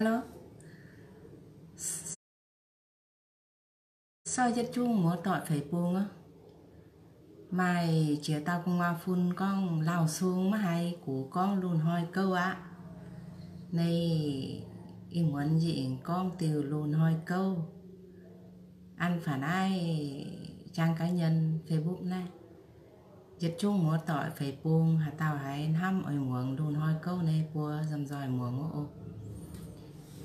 Sorv yietv zungv muoz-doic feix bung aqv. Maaih ziex dauh gu'nguaaz-fun gorngv lauh sung maiv haiz gux gorngv lungh hnoi gouv aqv. Naaiv ih muonz yie aengx gorngv diuh lungh hnoi gouv an faaux naaiv Trang cá nhân Facebook naaiv. Yietv zungv muoz-doic feix bung haaix dauh haiz hnamv oix muangx lungh hnoi gouv nyei buo nzomh nzoih muangx wuov oc.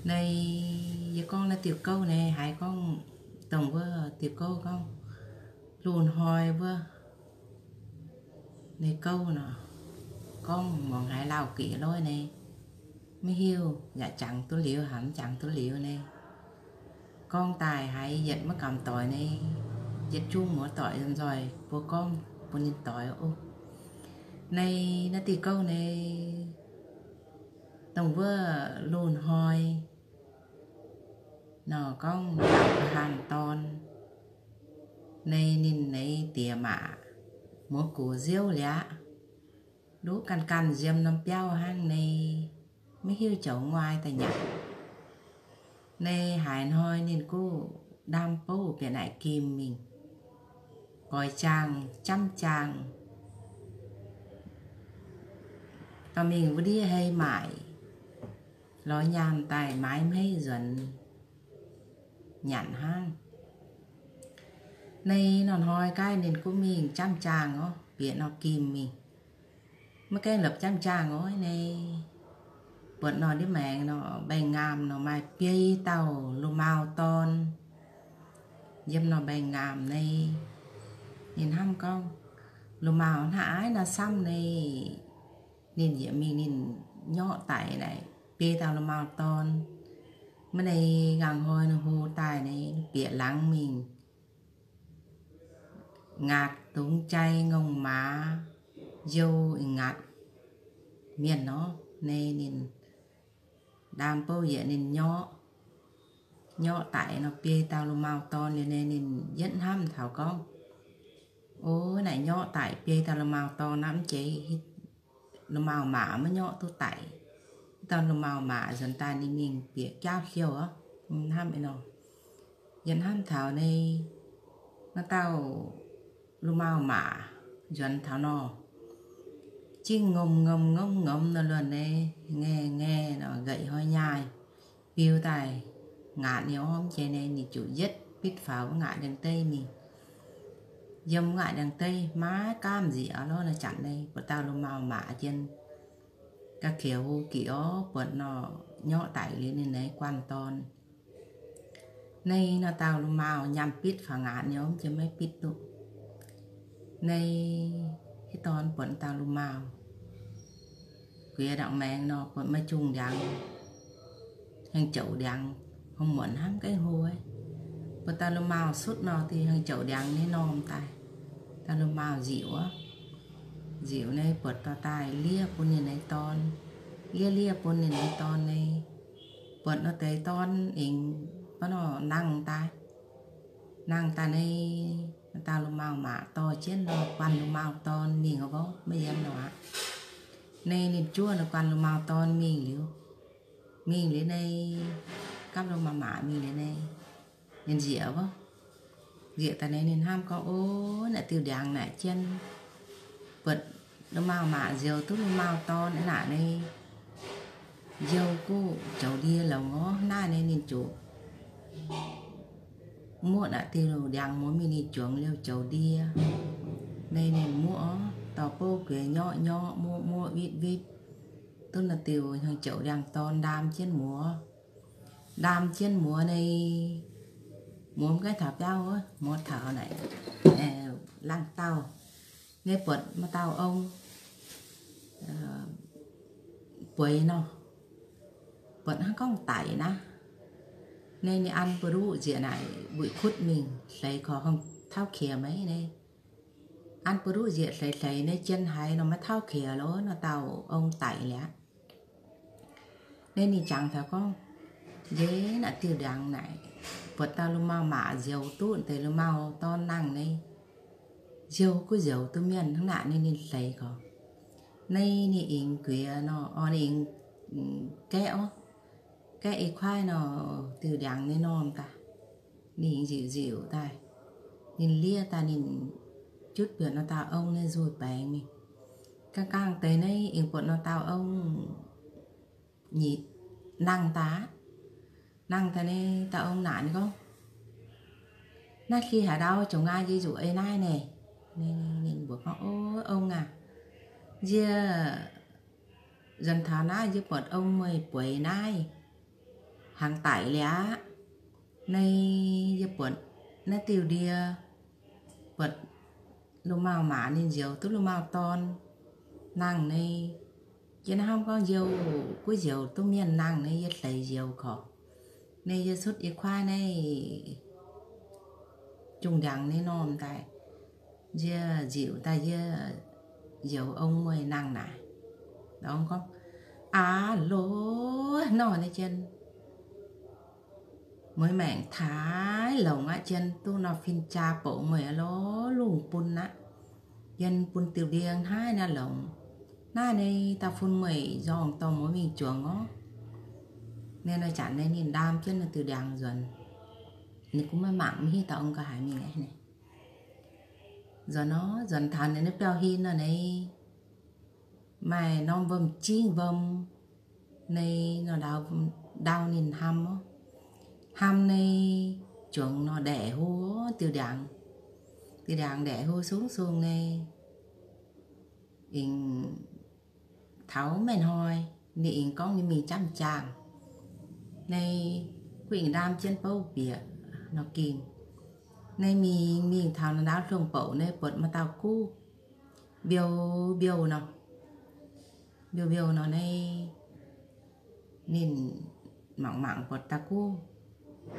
Naaiv yie gorngv naaiv diuh gouv nyei haiz gorngv dongh wuov diuh gouv gorngv lungh hnoi wuov nyei gouv nor, gorngv muangx haiz lauh geqc loiv nyei, maiv hiuv yaac jangx duqv liuz haic mv jangx duqv liuz nyei. Gorngv daaih haiz yietc maiv gamh doic nyei, yietc zungv muoz-doic nzoih mbuo gorngv bun ninh doix oc. Naaiv, naaiv diuh gouv nyei, dongh wuov lungh hnoi nor gorngv dauh hanh dorn nyei, ninh nyei diex maac muoz gux nziouv liuz aqv, luv ganh ganh nziem norm biauv hnangv nyei, maiv hiuv joux nguaaic daaih nyanc. Nyei haaix hnoi ninh guv ndaam bouv bieqc naaic gim mingh, goix jaang, jamv jaang, dorh mingh wuov ndiev hei maaic, lorz nyaanh daaih maaiz hmeiv nzuonx nyanc hnangv. Nyei nor hnoi gaav ninh guv mingh jamv jaang orv, bieqc nor gim mingh. Maiv gaengh lopc jamv jaang orv nyei, buatc nor ndiev maengx nor, mbaengx-ngaamh nor maaih biei dauh lu mauz dorn yiem nor mbaengx-ngaamh nyei. Ninh hnamv gorngv, lu mauz hnangv naaiv nor samv nyei, ninh yaac mingh ninh nyorqv daic naaic biei dauh lu mauz dorn. Maiv nyei, nqaang hnoi ninh hlo daaih nyei, bieqc laangz mingh ngaatc dungz jai ngongh maaz, youh ngaatc mienh nor, nyei ninh ndaam bouv yietc ninh nyorqv, nyorqv daic nor biei dauh lu mauz dorn liuz nyei, ninh yietv hnamv taux gorngv, o, naaic nyorqv daic biei dauh lu mauz dorn aqv, mv jeiz lu mauz maac maiv nyorqv duqv daic. Dauh lu mauz maac nzuonx daaih ninh mingh bieqc jaauv siouh oc. Hnamv nor, yietv hnamv taux nyei, naaiv dauh lu mauz maac nzuonx taux nor, jingv ngomz ngomz ngomz ngomz nor luonx nyei, ngaeqv ngaeqv nor nqaeqc hnoi nyaaih biu daaih ngaatc nyei orv. Mv jeiz nyei ninh ziouc yietv bitv faaux wuov ngaatc ndiangx-deiv mingh. Yiem ngaatc ndiangx-deiv maiv gaamv nziec lorz nor, janx nyei buatc dauh lu mauz maac jien ga'qiex hu gic orv, buatc nor nyorqv daic liuz ninh nyei guanh dorn. Nyei nor dauh lu mauz nyaanh bitv faaux ngaatc nyei orv, mv jiex maiv bitv duqv. Nyei hitv dorn buatc dauh lu mauz guiex ndangc maengx nor, buatc maiv jungh ndiangx, hengh jouc ndiangx, hmuangx muonc hnamv gaengh hlo. Buatc dauh lu mauz sutv nor, dih hengh jouc ndiangx nyei norm daaih. Dauh lu mauz nziuc wuov, nziuc nyei buatc dorh daaih liev bun ninh nyei dorn. Liev liev bun ninh nyei dorn nyei, buatc nor deix dorn aengx baav nor nangh daaih. Nangh daaih nyei, dauh lu mauz maac dorh jienv nor guanh lu mauz dorn mingh orv, maiv yiem nor aqv. Nyei ninh juov nor guanh lu mauz dorn mingh liuz, mingh liuz nyei, gapv lu mauz maac mingh liuz nyei, ninh nzieqc wuov, nzieqc daaih nyei ninh hnamv gorngv, o, naaic diuh ndiangx naaic jien, buatc lu mauz maac nzioux duqv lu mauz dorn aqv naaic nyei, nzioux guv joux ndie longx orv. Naaiv nyei ninh ziouc muoqv naaic diuh ndiangx muoz mingh ninh juangc liouh joux ndie. Nyei ninh muoqv orv, dorh bouv guiex nyorqv nyorqv, muoqv muoqv witv witv, duqv naaic diuh hnyangx-jouc ndiangx-dorn ndaam jienv muoz. Ndaam jienv muoz nyei, muoz maiv gaengh taux biauv wuov, muoz taux naaic laangh dauh. Nyei buatc maaih dauh ong bueix nor, buatc hnangv gorngv daic naaiv. Nyei ninh an buoz-nduqv nzieqc naaic mbu'kuotv mingh hleix korc hongh tauv qiex maiv nyei. An buoz-nduqv nzieqc hleix hleix nyei jien haiz nor maiv tauv qiex loz, nor dauh ong daic liuz aqv. Nyei ninh jangx taux gorngv, njiec naaic diuh ndiangx naaic, buatc dauh lu mauz maac nzioux duqv deix lu mauz dorn nangh nyei. Nzioux gunv nzioux duqv mienh hnangv naaic nyei ninh hleix korc. Nyei ninh ingx guiex nor, orv, ninh ingx gaeqv orv, gaeqv i kuaaiv nor, diuh ndiangx nyei normh daaih, ninh nziuc nziuc daaih, ninh liev daaih, ninh jutv bieqc nor dauh ong nyei nzuih baengx mingh. Gaang gaang deix naaiv aengx buatc nor dauh ong nangh daaih, nangh daaih naaiv dauh ong naaic ninh gorngv, naaiv hlieqv haaix ndau jomc nqaai yie nzuqc ei naaiv naaic. Ninh mbuox gorngv, o, ong aac, yie nzuonx taux naaiv yie buatc ong mueiz bueix naaiv hnaangx daic liuz aqv. Naaiv yie buatc naaiv diuh ndie, buatc loz-maauh maac ninh njoux duqv loz-maauh dorn nangh naaiv. Yie naaiv hnamv gorngv youh guv njoux duqv mienh nangh naaiv yie hleix njoux korc. Naaiv yie cutv i kuaaiv naaiv jung ndiangx nyei normh daaih, yie nziuc daaih yie njoux ong mueiz nangh naaic. Ong gorngv, aav loz, nor naaiv jien mueiz maengc taaix longc aqv, jien duqv nor fin-jaa bouc mueiz lo lungh bun aqv. Yie bun diuh ndie hnangv naaiv longc. Naaiv naaiv dauh fun mueiz nzorng dorh mueiz mingh juangc orv. Naaiv nor janc naaiv ninh ndaam jienv naaiv diuh ndiangx nzuonx. Ninh gunv maiv mangc maiv hiuv dauh ong ga'naaiv haaix mingh aqv. Nzuonx orv, nzuonx taux naaiv biauv-hlen nor naaiv maaih norm wuom-jingv wuom naaiv nor ndau, ndau ninh hnamv orv. Hnamv naaiv juangc nor ndaeqc hlo diuh ndiangx. Diuh ndiangx ndaeqc hlo sung sung naaiv, aengx taux maiv hnoi, ninh aengx gorngv ninh mingh jamv jaangh. Naaiv guv aengx ndaam jienv bouv bieqc nor gingh. Naaiv mingh mingh taux naaiv ndau hluongv bouc naaiv buatc maaih dauh guv mbiouh mbiouh nor, mbiouh mbiouh nor naaiv ninh mangc mangc buatc dauh guv,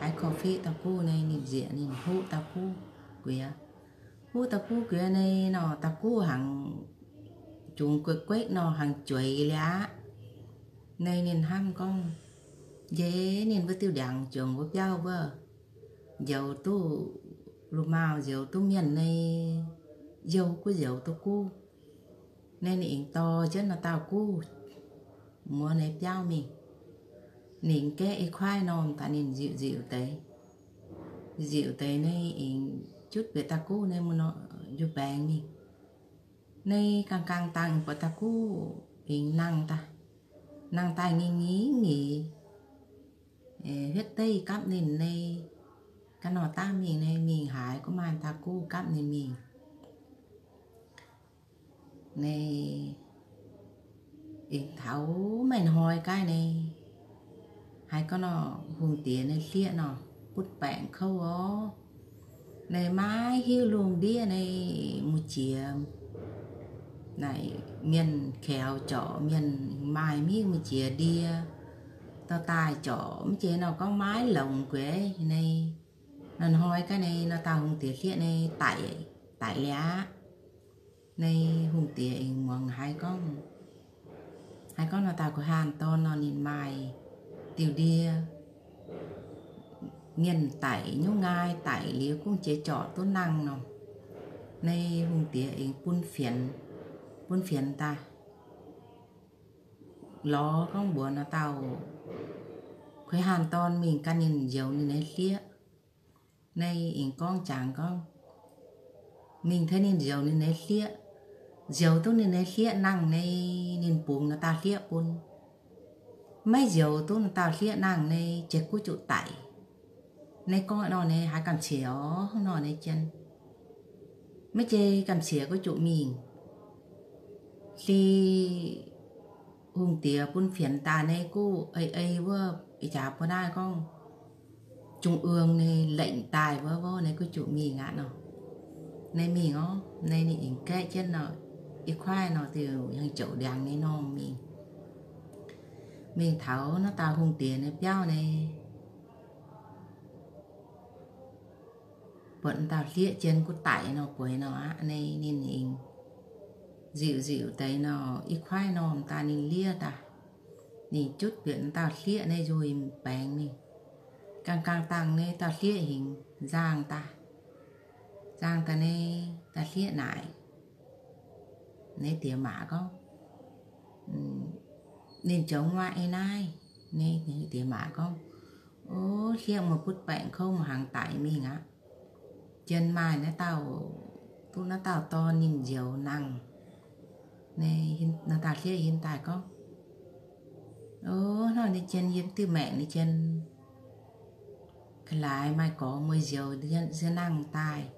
haiz korv-fiqv dauh guv naaiv ninh nzieqc ninh huv dauh guv guiex. Huv dauh guv guiex naaiv nor dauh guv hangx jungx gueqv gueqv nor hangx jueiz liuz aqv. Naaiv ninh hnamv gorngv, njiec ninh mbuo diuh ndiangx juangc mbuo biauv wuov, njoux duqv loz-maauh njoux duqv mienh naaiv youh guv njoux duqv guv. Naaiv ninh aengx dorh jienv nor dauh guv muoz naaiv biauv mingh. Ninh gaeqv i kuaaiv normh daaih ninh nziuc nziuc deix. Nziuc deix naaiv aengx jutv bieqc dauh guv naaiv mun nor njuov baengx mingh. Naaiv gaang gaang dangh buatc dauh guv aengx nangh daaih, nangh daaih ngingh ngingh nyeic, huotv deiv gapv ninh naaiv, ga'nor daav mingh naaiv mingh haaix gunv maaih dauh guv gapv ninh mingh. Naaiv aengx taux maiv hnoi gaav naaiv, haiz gorngv nor hungh diex naaiv hlieqv nor butv baengc kouv orv. Naaiv maiv hiuv lungh ndiev naaiv mbu'ziex naaic mienh kaux zorc mienh maaih mingh mbu'ziex ndie dorh daaih zorc mv jiex nor gorngv maiv longx gueix naaiv. Nor hnoi gaav naaiv nor dauh hungh diex hlieqv naaiv daic, daic liuz aqv. Naaiv hungh diex aengx muangx haiz gorngv, haiz gorngv nor dauh gu'haanh dorn nor ninh maaih diuh ndie, mienh daic nyungc nqaai daic liuz gunv jiex zorc duqv nangh nor. Naaiv hungh diex aengx bun fienx, bun fienx daaih lorz gorngv mbuox nor dauh gu'haanh dorn mingh gan ninh njoux ninh naaiv hlieqv. Naaiv aengx gorngv jangx gorngv, mingh tengx ninh njoux ninh naaiv hlieqv. Njoux duqv ninh naaiv hlieqv nangh naaiv ninh bungx nor dauh hlieqv bun. Maiv njoux duqv nor dauh hlieqv nangh naaiv jiex guv zuqc daic. Naaiv gorngv nor naaiv haiz gamh qiex orv, hnangv nor naaiv jien. Maiv jiex gamh qiex guv zuqc mingh. Hleix hungh diex bun fienx daaih naaiv guv ei ei wuov, ih jaax buo naaiv gorngv jung-uong naaiv lengc daaih wuov, wuov naaiv guv zuqc mingh aqv nor. Naaiv mingh orv, naaiv ninh aengx gaeqv jienv nor, i kuaaiv nor diuh hnyangx-jouc ndiangx nyei normh mingh. Mingh taux naaiv dauh hungh diex nyei biauv naaiv, buatc dauh hlieqv jien guv daic nor, bueix nor aqv. Naaiv ninh aengx nziuc nziuc deix nor, i kuaaiv normh daaih ninh liev daaih, ninh jutv bieqc dauh hlieqv naaiv nzuih baengx mingh. Gaang gaang dangh naaiv dauh hlieqv hingx nzangh daaih, nzangh daaih naaiv dauh hlieqv naaic naaiv diex maac gorngv, ninh joux nguaaic ei naaiv, Naaiv diex maac gorngv, O, hlieqv meih butv baengc kouv, meih hnaangx daic mingh aqv. Jien maaih naaiv dauh, duqv naaiv dauh dorn ninh njoux nangh. Naaiv dauh hlieqv yiem daaih gorngv, O, hnangv naaiv jien yiem diuh maengc naaiv jien, ga'laaix maaih gorx mueiz njoux nziex nangh daaih.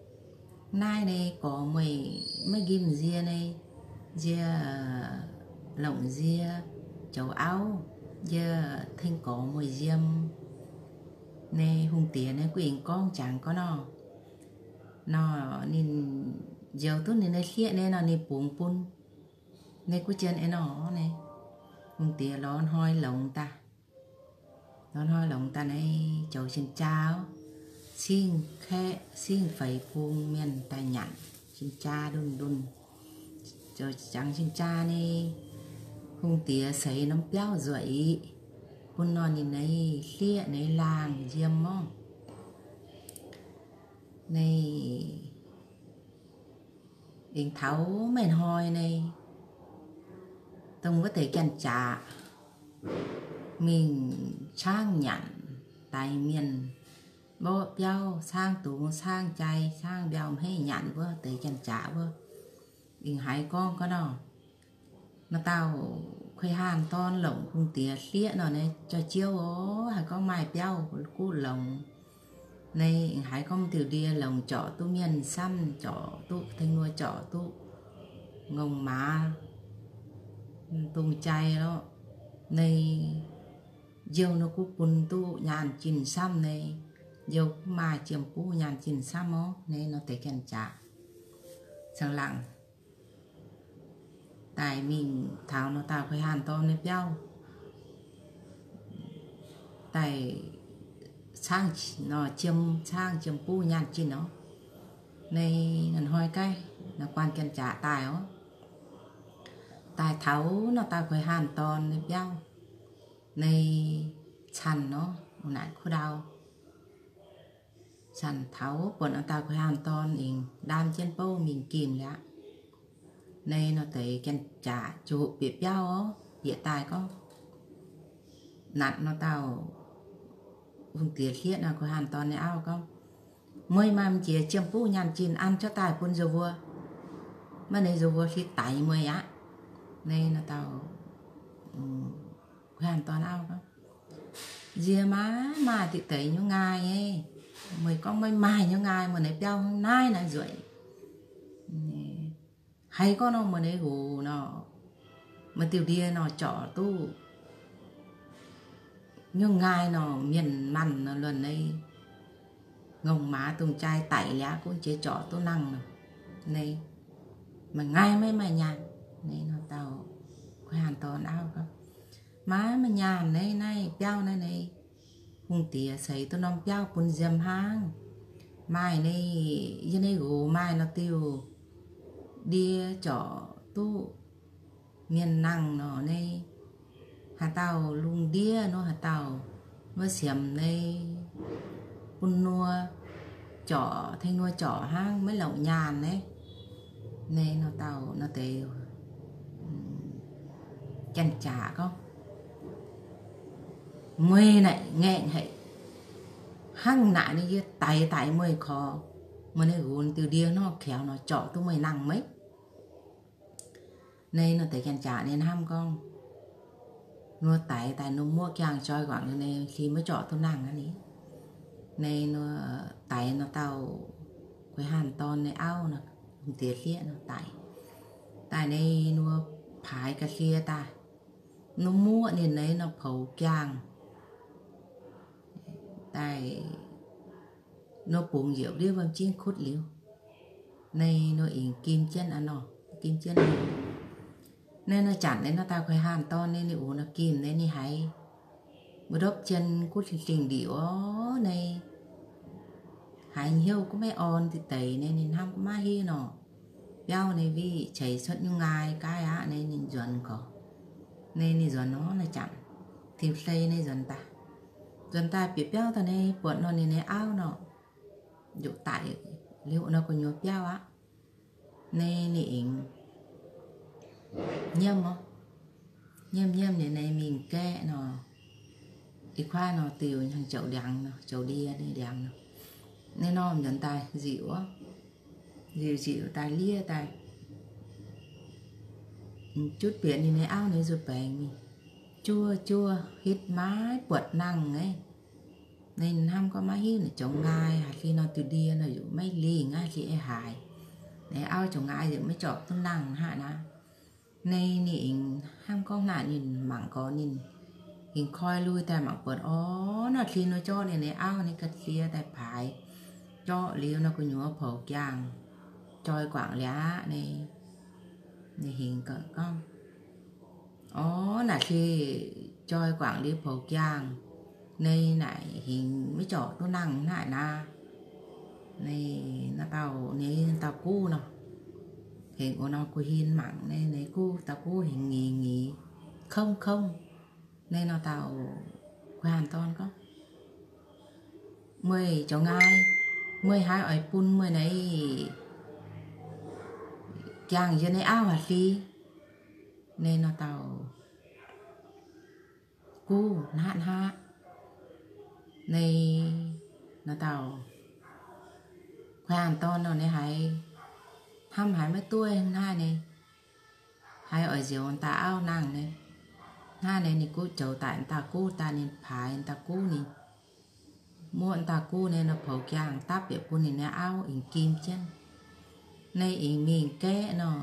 Naaiv naaiv gorx mueiz maiv nqimh nzie naaiv, nzie longc nzie joux auv, nzie tengx gorx mueiz yiem. Naaiv hungh diex naaiv guv ing gorngv jangx gorngv nor, nor ninh njoux duqv ninh naaiv hlieqv naaiv nor ninh bungx bun naaiv guv jien aeqv nor naaiv. Hungh diex lorz hnoi longx daaih, lorz hnoi longx daaih naaiv joux cien-jaa, cing-kaeqv cing-feix bung mienh daaih nyanc cien-jaa ndunh ndunh. Zoux jangx cien-jaa naaiv, hungh diex seix norm biauv nzueic, bun nor ninh naaiv hlieqv naaiv laangh yiem orv. Naaiv aengx taux maaih hnoi naaiv, dongh wuov deix janx-jaax mingh caangv nyanc daix mienh mborqv biauv, caangv dungz, caangv jai, caangv mbiauh hmeiv nyanc wuov deix janx-jaax wuov, aengx haiz gorngv gorngv nor, maaih dauh kuei haanh dorn longc hungh diex hlieqv nor naaiv jauv-jiouv oc, haiz gorngv maaih biauv guv longx. Naaiv aengx haiz gorngv diuh ndie longx, zorc duqv mienh samv, zorc duqv tengx nor, zorc duqv ngongh maaz, dungz jai lorqc. Naaiv njoux nor guv bun duqv nyaanh jin samv naaiv, njoux guv maaih jiem buv nyaanh jin samv orv. Naaiv nor deix janx-jaax caangv laangh daaih mingh taux nor dauh kuei haanh dorn nyei biauv, daaih caangv nor jiem, caangv jiem buv nyaanh jin orv. Naaiv hnoi gaiv naaiv guanh janx-jaax daaih orv. Daaih taux nor dauh kuei haanh dorn nyei biauv, naaiv canh orv, naaic kuv ndau. Canh taux buatc nor dauh kuei haanh dorn aengx ndaam jienv bouv mingh gimh liaqc. Naaiv nor deix janx-jaax ziouc bieqc biauv orv, bieqc daaih gorngv, natc nor dauh hungh diex hlieqv nor kuei haanh dorn nyei auv gorngv, Mueiz maaih m'njiex jiem buv nyaanh jin an cuotv daaih bun nzou mbuo. Maiv neix nzou mbuo hlieqv daix mueiz aqv. Naaiv nor dauh kuei haanh dorn auv gorngv, Nziex maaih maaih diqc deix nyungc ngaai nyei. Mueiz gorngv maiv maaih nyungc ngaai, mueiz naaiv biauv hnangv naaiv naaiv nzueic. Haiz gorngv nor mueiz naaiv hoc nor, maaih diuh ndie nor zorc duqv nyungc ngaai nor, mienh maanh nor luonx naaiv ngongh maaz dungz jai daic liaqc gunv jiex zorc duqv nangh nor, naaiv maaih ngaai maiv maaih nyaanh. Naaiv nor dauh kuei haanh dorn auv gorngv, Maaih maaih nyaanh naaiv, naaiv biauv naaiv, naaiv hungh diex ceix duqv norm biauv bun nziem hnangv. Maaih naaiv, yie naaiv nqox maaih nor diuh ndie zorc duqv mienh nangh nor, naaiv haaix dauh lungh ndiev nor, haaix dauh wuov siemx naaiv bun nor zorc, tengx nor zorc hnangv, maiv louc nyaanh naaiv. Naaiv nor dauh nor deix janx-jaax gorngv, Mueiz naaic ngaengc haic. Hnangv naaic nor yie daix daaih mueiz korc, mueiz naaiv nqox diuh ndie nor kaux nor zorc duqv mueiz nangh maiv? Naaiv nor deix janx-jaax ninh hnamv gorngv, Nor daix daaih nor muoqv jangx joi guangc, naaiv hlieqv maiv zorc duqv nangh aqv ni. Naaiv nor daix nor dauh kuei haanh dorn nyei auv nor, hungh diex hlieqv nor daix. Daaih naaiv nor paaix ga'hlie daaih, nor muoqv ninh naaiv nor poux jangx daaih, nor bungx yietc liuz wuom-jingv kutv liuz, naaiv nor aengx gim jienv aqv nor, gim jienv liuz, naaiv nor janx naaiv nor daaih kuei haanh dorn naaiv ninh ox nor gim naaiv ninh haiz mbu'ndopv jien guv dingh dingh ndiqc orv naaiv, haiz hnyouv gunv maiv orn diqc deix naaiv ninh hnamv gunv maiv hiuv nor, biauv naaiv wih ceix cuotv nyungc ngaai gaaix aqv naaiv ninh nzuonx gorx. Naaiv ninh nzuonx nor naaiv janx, tim hlei naaiv nzuonx daaih, nzuonx daaih bieqc biauv daaih naaiv buatc nor ninh naaiv auv nor, njoqc daic liuz nor gu'nyuoz biauv aqv. Naaiv ninh aengx nyiemv orv, nyiemv nyiemv ninh naaiv mingh gaeqv nor, ih kuaaiv nor diuh hnyangx-joux ndiangx nor, joux ndie nyei ndiangx nor. Naaiv norm nzuonx daaih nziuc, nziuc nziuc daaih liev daaih jutv bieqc ninh nyei auv nyei nzuih baengx mingh, juov juov hitv maiv buatc nangh aqv. Ninh hnamv gorngv maiv hiuv naaic joux nqaai haaix hlin nor diuh ndie nor yaac maiv lingh aqv, hlieqv ei haaix. Ninh auv joux nqaai yaac maiv zorpc duqv nangh hnangv naaic. Naaiv ninh aengx hnamv gorngv naaic ninh mangc gorx ninh aengx koi lui daaih mangc buatc orv, naaiv hlin nor jorqv ninh nyei auv nyei ga'sie daaih paaix. Jorqv liuz nor gu'nyuoz poux jaangh joi guangc liuz aqv. Naaiv ninh hingx gorngv, orv, naaic hlin joi guangc liuz poux jaangh, naaiv naaic hingx maiv zorc duqv nangh naaic naaic. Naaiv nor dauh, naaiv dauh guv nor, hingx wuov nor guh hin mangc naaiv, naaiv guv, dauh guv hingx ngix ngix, kouv kouv. Naaiv nor dauh guanh dorn gorngv, meih joux nqaai, meih haaix oix bun meih naaiv jaangh yie nyei auv haaix hlin? Naaiv nor dauh guv hnangv hnangv. Naaiv nor dauh guanh dorn nor naaiv haiz hnamv haiz maiv duqv hnangv naaiv. Haiz oix nzioux dauh auv nangh naaiv. Hnangv naaiv ninh guv joux daaih dauh guv daaih ninh paaix dauh guv ninh muoqv dauh guv naaiv nor poux jaangh dapv bieqc bun ninh nyei auv, aengx gim jienv. Naaiv aengx mingh gaeqv nor,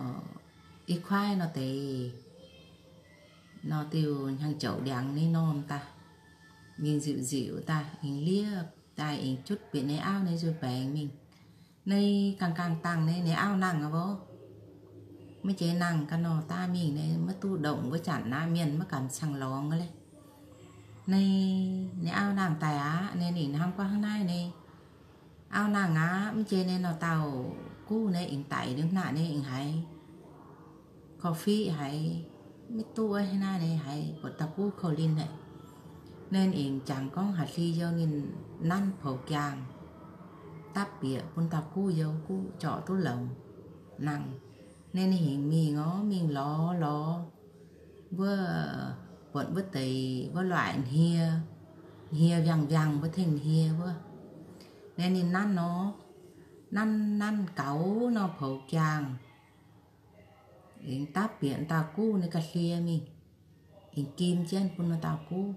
ih kuaaiv nor deix nor diuh hnyangx-joux ndiangx nyei norm daaih, ninh nziuc nziuc daaih, aengx liev daaih, aengx jutv bieqc nyei auv nyei nzuih baengx mingh. Naaiv gaang gaang dangh naaiv nyei auv nangh aqv oc. Maiv jiex nangh ga'nor daaih mingh naaiv maiv duqv ndongc wuov janc naaiv mienh maiv gamh cang lorngx aqv le. Naaiv nyei auv nangh daaih aqv. Naaiv ninh hnamv gorngv hnangv naaiv nyei auv nangh aqv, mv jiex naaiv nor dauh guv naaiv aengx daic liuz hnangv naaiv aengx haiz korv-fiqv haiz maiv duqv hnangv naaiv nyei, haiz buatc dauh guv kouv linh haic. Naaiv aengx jangx gorngv haaix hlin youh ninh nanv poux jaangh dapv bieqc bun dauh guv youh, guv zorc duqv longx nangh. Naaiv ninh hingx mingh orv, mingh lorz lorz wuov, buatc wuov deix wuov loaic hnie, hnie viangh viangh wuov tengx hnie wuov. Naaiv ninh nanv nor, nanv nanv gaux nor poux jaangh, aengx dapv bieqc dauh guv nyei ga'hlie mingh, aengx gim jienv bun dauh guv.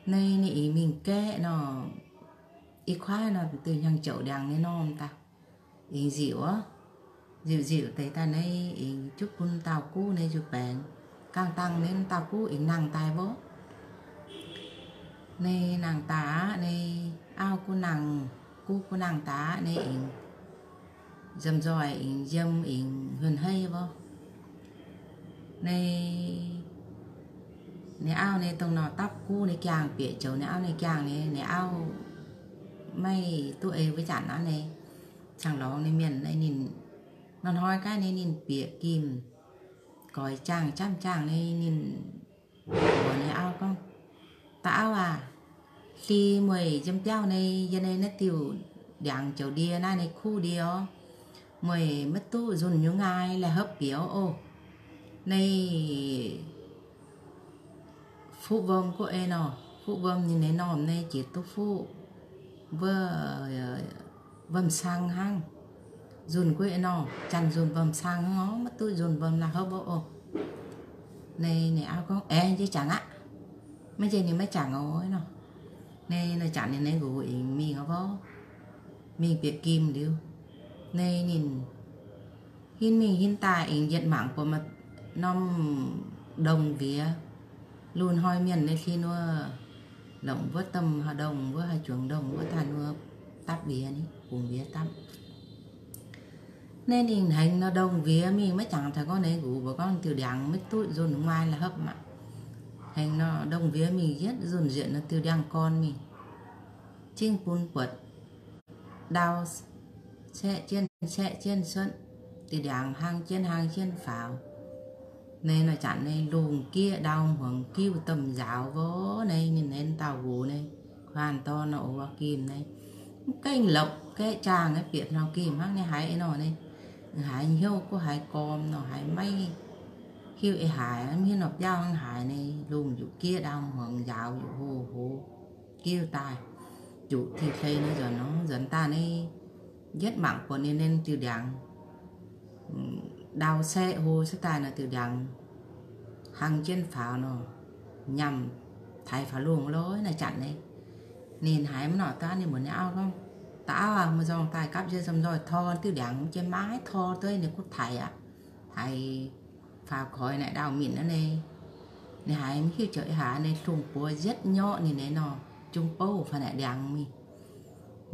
Naaiv ninh aengx mingh gaeqv nor, ih kuaaiv nor diuh hnyangx-joux ndiangx nyei norm daaih, aengx nziuc orv, nziuc nziuc deix daaih naaiv aengx jutv bun dauh guv nyei nzuih baengx. Gaang dangh naaiv dauh guv aengx nangh daaih mbuo. Naaiv nangh daaih aqv, naaiv auv guv nangh, guv guv nangh daaih aqv, naaiv aengx nzomz nzoih aengx yiem aengx huen hei mbuo. Naaiv, naaiv auv naaiv dongh nor dapv guv nyei jaangh bieqc joux naaiv auv nyei jaangh naaiv, naaiv auv maiv duqv ei wuov janc aqv naaiv, cang lorngx naaiv mienh naaiv ninh, nor hnoi gaav naaiv ninh bieqc gimh goix jaangh jamv jaangh naaiv ninh mbuox naaiv auv gorngv, dauh auv aac, hli mueiz yiem biauv naaiv, yie naaiv naaiv diuh ndiangx joux ndie naaiv naaiv kuv ndie orv, mueiz maiv duqv nzunh nyei nqaai la'hopv bieqc oc. Naaiv fuqv wuom guv ei nor, fuqv wuom ninh naaiv normh naaiv jiex duqv fuqv wuov, wuom-sang hnangv. Nzunh guv ei nor, janx nzunh wuom-sang hnangv orv, maiv duqv nzunh wuom la'hopv oc. Naaiv ninh auv gorngv, aengx jiex jangx aqv. Maiv jiex ninh maiv jangx oc nor. Naaiv nor janx ninh naaiv nqox aengx mingh oc, mingh bieqc gimh liuz, naaiv ninh hin mingh hin daaih aengx yietc mangc buatc norm ndongh wiex. Lungh hnoi mienh naaiv hli wuov longc wuov domh haaix ndongh wuov, haaix juangc ndongh wuov daaih wuov dapv wiex ni, bungx wiex dapv. Naaiv ninh hengx nor ndongh wiex mingh, maiv jangx taux gorngv naaiv nqox mbuox gorngv diuh ndiangx maiv duqv nzunh nguaai la'hopv maah. Hengx nor ndongh wiex mingh yietv nzunh nzietc nor diuh ndiangx-gorn mingh, zingh bun buatc ndau caeqv jienv caeqv jienv cuotv, diuh ndiangx hlang jienv hlang jienv faaux. Naaiv nor janx naaiv lungh gieqv ndau hmuangx giuv domh nzaaux mbuo. Naaiv ninh naaiv dauh nqox naaiv, kuaanh dorn nor, o, gimh naaiv, mv gaengh lorqc gaeqv jaangh naaiv bieqc hnoi gimh hnangv naaiv haiz nor naaiv, haiz hnyouv guv haiz gorm nor, haiz maiv hiuv eix haaix, mv hiuv nor biauv hnangv haaix nyei, lungh yaac gieqv ndau hmuangx, nzaaux yaac hoh hoz, giuv daaih, zuqc ti hlei nor nzuonx nor nzuonx daaih nyei, yietv mangc buatc ninh, ninh diuh ndiangx ndau saeqv hlo cuotv daaih nor, diuh ndiangx hlang jienv faaux nor, nyaanh taaix faaux lungh lorz naaiv zanc nyei. Ninh haiz mv norqc daav, ninh mbuox ninh auv gorngv, Dauh auv aac, muoz-nzorng daaih gapv nziex zomh nzoih tor diuh ndiangx, mv jiex maiv tor dueiv, ninh kuv taaix aqv. Taaix faaux koix naaic ndau minc aqv nyei. Ninh haiz mv hiuv joux ih haaix nyei, hlungh buoz yietv nyorqv ninh nyei nor, jung bouv fai naaic ndiangx mingh.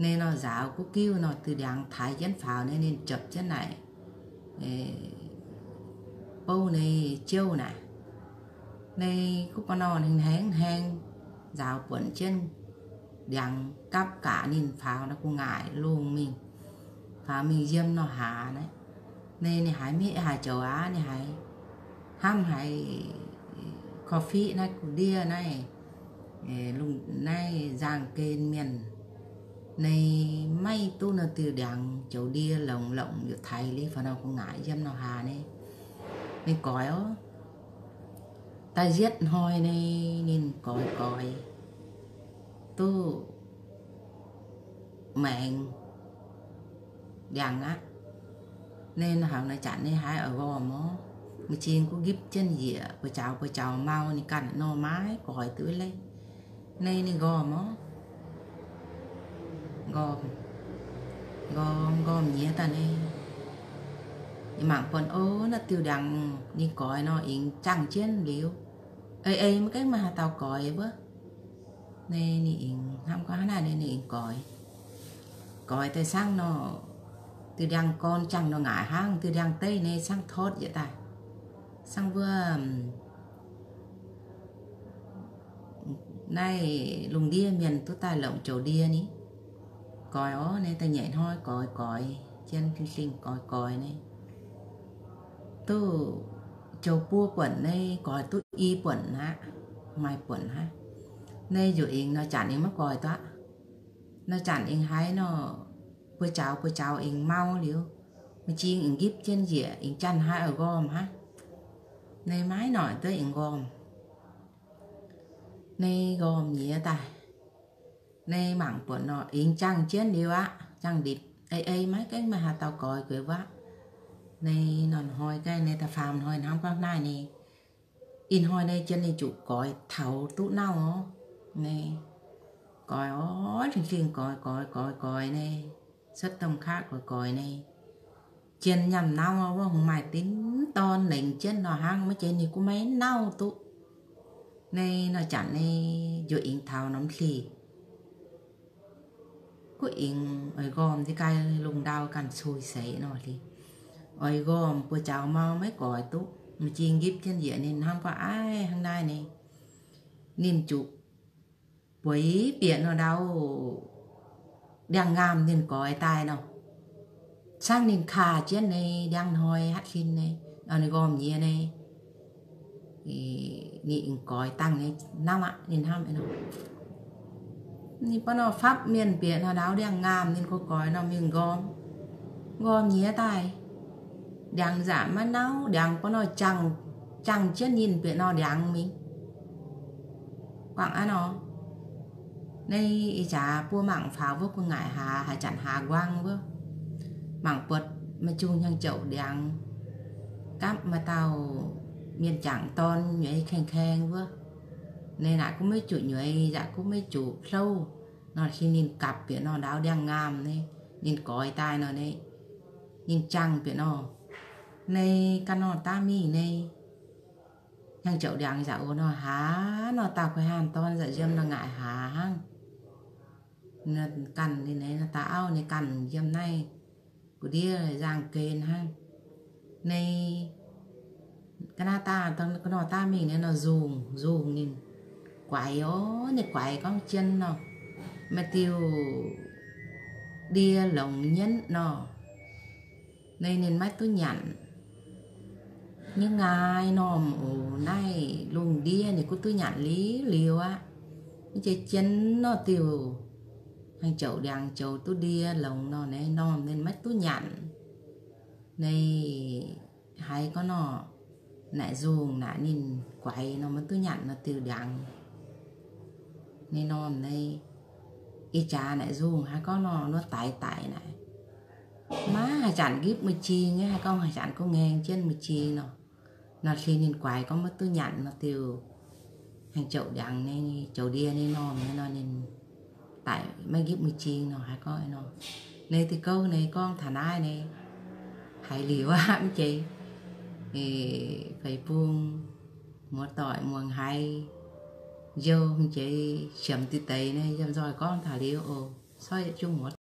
Ninh nor nzaaux guv giuv nor, diuh ndiangx taaix jienv faaux nyei, ninh jepc jienv naaic bouv nyei jouv naaic. Ninh guv ba'nor ninh haeng haeng nzaaux buonc jienv ndiangx gapv gaax ninh faaux nor gu'nguaaic lungh mingh, faaux mingh yiem nor hlaax naaic. Ninh, ninh haiz mv hiuv haaix joux aqv, ninh haiz hnamv haiz korv-fiqv naaiv guv ndiev naaiv, naaiv nzangc gen mienh, ninh maiv duqv nor diuh ndiangx joux ndie longc longc yietc taaix liuz faaux nor gu'nguaaic yiem nor hlaax nyei. Ninh goix oc. Da'yietv hnoi nyei ninh goix goix duqv maengx ndiangx aqv. Ninh hauc naaiv zanc ninh haiz oix nqormh oc. M'zing gunv nqipv jienv njiec buoz-jaux, buoz-jaux mau ninh ganh nor maiv goix duqv leiz. Ninh, ninh nqormh oc. Nqormh, nqormh, nqormh nyiex daaih nyei. Ninh mangc buonc, o, naaiv diuh ndiangx ninh goix nor, ih jangh jienv liuz, ei ei maiv gaengh maaih haaix dauh goix wuov. Ninh, ninh ih hnamv gorngv hnangv naaiv, ninh ih goix, goix daaih cangv nor, diuh ndiangx gorn jangh nor ngaaic hnangv, diuh ndiangx deiv nyei cangv tortv yietc daaih, cangv wuov naaiv lungh ndiev mienh duqv daaih longc joux ndie ni. Goix oc, ninh da'nyeic hnoi goix goix, jien dingh dingh goix goix nyei, duqv joux buo buonc nyei, goix duqv i buonc aqv, maaih buonc hnangv. Ninh nzuqc ih nor, janc ih maiv goix duqv. Nor janc ih haiz nor, buoz-jaux buoz-jaux ih mau liuz, m'zing ih nqipv jienv njiec, ih janx haiz oix nqormh hnangv. Ninh maiv noic duqv ih nqormh. Ninh nqormh nyiex daaih, ninh mangc buonc nor, ih jangh jienv liuz aqv, jangh ndipc, ei ei maiv gaengh maaih haaix dauh goix gueix wuov. Ninh nor hnoi gaengh, ninh da'faam hnoi hnamv gorngv naaiv nyei, ih hnoi nyei jien ninh zuqc goix taux duqv nauv oc. Ninh goix oc, dingh dingh goix goix goix goix nyei, cuotv domh kaqv goix goix nyei, jien nyaanh nauv wuov, hungh maaih dinx dorn lengc jienv nor hnangv, maiv zeiz ninh gunv maiv nauv duqv. Ninh nor janc ninh nzuqc ih taux norm hlih, guv ih oix nqormh, nziex gaax lungh ndau ganh cui seix nor hlih, oix nqormh buoz-jaux mau maiv goix duqv, m'zing nqipv jienv njiec, ninh hnamv gorngv, aiv, hnangv naaiv nyei, ninh zuqc bueix bieqc nor ndau ndiangx-ngaamh ninh goix daaih nor, cangv ninh kaax jienv nyei, ndiangx-hnoi hatv sin nyei, ninh nqormh nyiex nyei, ninh goix dangh nyei, hnamv aqv, ninh hnamv nor, ninh baav nor fapv mienh bieqc nor ndau ndiangx-ngaamh ninh goix goix nor mingh nqormh, nqormh nyiex daaih, ndiangx nzaqc maiv nauv, ndiangx baav nor jangh, jangh jienv ninh bieqc nor ndiangx mingh. Guangc aqv nor, naaiv ih jaax buo mangc faaux wuov gu'nguaaic hlaax, haaix zanc hlaax nquang wuov, mangc buatc maaih zungh hnyangx-jouc ndiangx gapv maaih dauh mienh jangc dorn nyueiz kaeng-kaeng wuov. Naaiv naaic gunv maiv zuqc nyueiz, yaac gunv maiv zuqc hlouv nor, cingx ninh gapv bieqc nor ndau ndiangx-ngaamh nyei, ninh goix daaih nor nyei, ninh jangh bieqc nor, naaiv ganh nor daav mingh nyei. Hnyangx-jouc ndiangx yaac oc nor, hlaax nor, dauh kuei haanh dorn yaac yiem nor ngaaic hlaax hnangv. Ganh ninh, naaiv dauh auv ninh ganh yiem naaiv gu'ndiev nzangc gen hnangv. Naaiv ga'naaiv daaih, ga'naaiv daaih mingh naaiv nor nzungh, nzungh ninh guaix oc, ninh guaix gorngv jien nor, maaih diuh ndie longx nyienv nor, naaiv ninh maiv duqv nyanc. Nyei ngaai normh oc, naaiv lungh ndiev ninh gunv duqv nyanc liuz liuz aqv. Mv zeiz jien nor diuh hnyangx-jouc ndiangx joux duqv ndie longx nor, naaiv normh ninh maiv duqv nyanc. Naaiv haiz gorngv nor, naaic nzungh naaic ninh guaix nor maiv duqv nyanc nor diuh ndiangx. Ninh norm naaiv, ih jaax naaic nzungh haaix gorngv nor, nor daix daic naaic, maiv haih zanc nqipv mueiz-jing, haaix gorngv haih zanc gorngv ngaeng jienv mueiz-jing nor, nor cin ninh guaix gorngv maiv duqv nyanc nor diuh, haengh jouc ndiangx nyei, jouc ndie nyei norm nyei nor ninh daic maiv nqipv mueiz-jing nor haaix gorngv nor. Naaiv diuh gouv naaiv gorngv taux naaiv naaiv, haiz liuz aqv mv jeiz, feix bung muoz-doic muangx haiz, njoux mv jeiz siemx diqc deix naaiv yiem nzoih gorngv taux liuz oc. Coiv yietc zungv muoz